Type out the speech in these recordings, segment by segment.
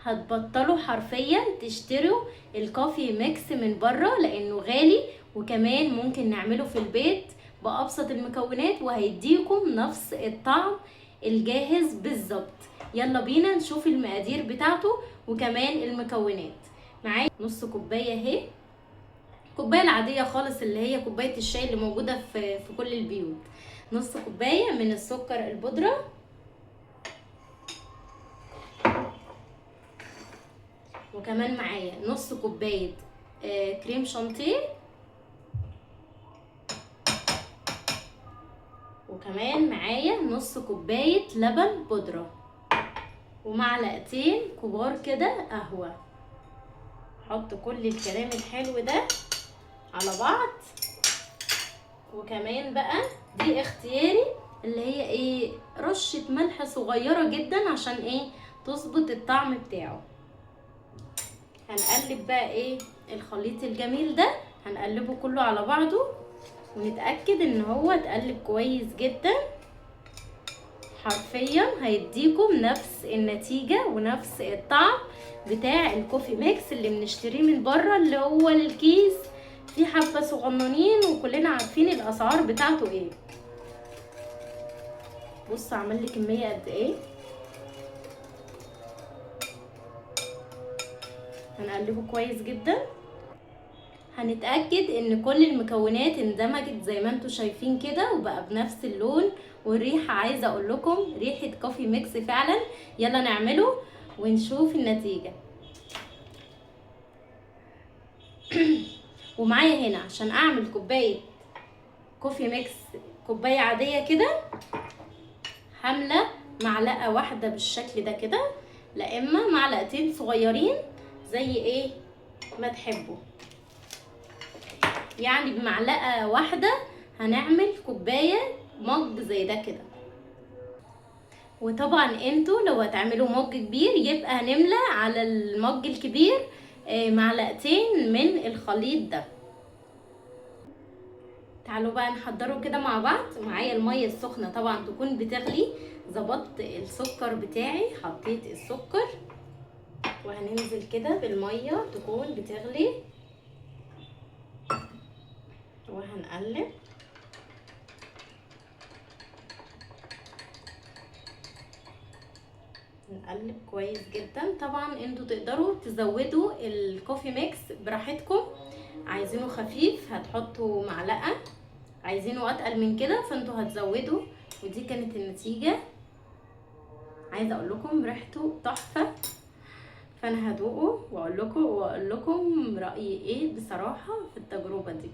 هتبطلوا حرفيا تشتروا ال coffee mix من بره لانه غالي، وكمان ممكن نعمله في البيت بأبسط المكونات وهيديكم نفس الطعم الجاهز بالظبط. يلا بينا نشوف المقادير بتاعته وكمان المكونات. معايا نص كوباية اهي، الكوباية العادية خالص اللي هي كوباية الشاي اللي موجودة في كل البيوت. نص كوباية من السكر البودره، وكمان معايا نص كوباية كريم شانتيه، وكمان معايا نص كوباية لبن بودره، ومعلقتين كبار كده قهوة. حط كل الكلام الحلو ده على بعض. وكمان بقى دي اختياري اللي هي ايه، رشة ملح صغيرة جدا عشان ايه تظبط الطعم بتاعه. هنقلب بقى ايه الخليط الجميل ده، هنقلبه كله على بعضه ونتأكد ان هو اتقلب كويس جدا. حرفيا هيديكم نفس النتيجة ونفس الطعم بتاع ال coffee mix اللي بنشتريه من بره، اللي هو الكيس فيه حبة صغننين وكلنا عارفين الاسعار بتاعته ايه. بص عمل لي كمية قد ايه. هنقلبه كويس جدا. هنتأكد ان كل المكونات اندمجت زي ما انتم شايفين كده وبقى بنفس اللون والريحة. عايزة اقول لكم ريحة coffee mix فعلا. يلا نعمله ونشوف النتيجة. ومعايا هنا عشان اعمل كوباية coffee mix، كوباية عادية كده، هاملة معلقة واحدة بالشكل ده كده، لا اما معلقتين صغيرين زي ايه ما تحبوا. يعني بمعلقة واحدة هنعمل كوباية مج زي ده كده. وطبعا انتوا لو هتعملوا مج كبير يبقى هنملى على المج الكبير معلقتين من الخليط ده. تعالوا بقى نحضره كده مع بعض. معايا المية السخنة طبعا تكون بتغلي. ظبطت السكر بتاعي، حطيت السكر وهننزل كده بالمية تكون بتغلي وهنقلب. نقلب كويس جدا. طبعا انتوا تقدروا تزودوا ال coffee mix براحتكم، عايزينه خفيف هتحطوا معلقة، عايزينه اتقل من كده فانتوا هتزودوا. ودي كانت النتيجة. عايزة اقول لكم ريحته تحفة، فانا هدوقه واقول لكم رأيي ايه بصراحة في التجربة دي.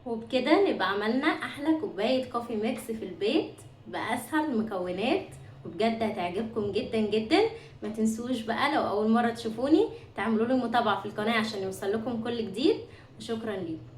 وبكده نبقى عملنا احلى كوباية coffee mix في البيت باسهل مكونات، وبجد هتعجبكم جدا جدا. ما تنسوش بقى لو اول مرة تشوفوني تعملوا لي متابعه في القناة عشان يوصل لكم كل جديد، وشكرا ليكم.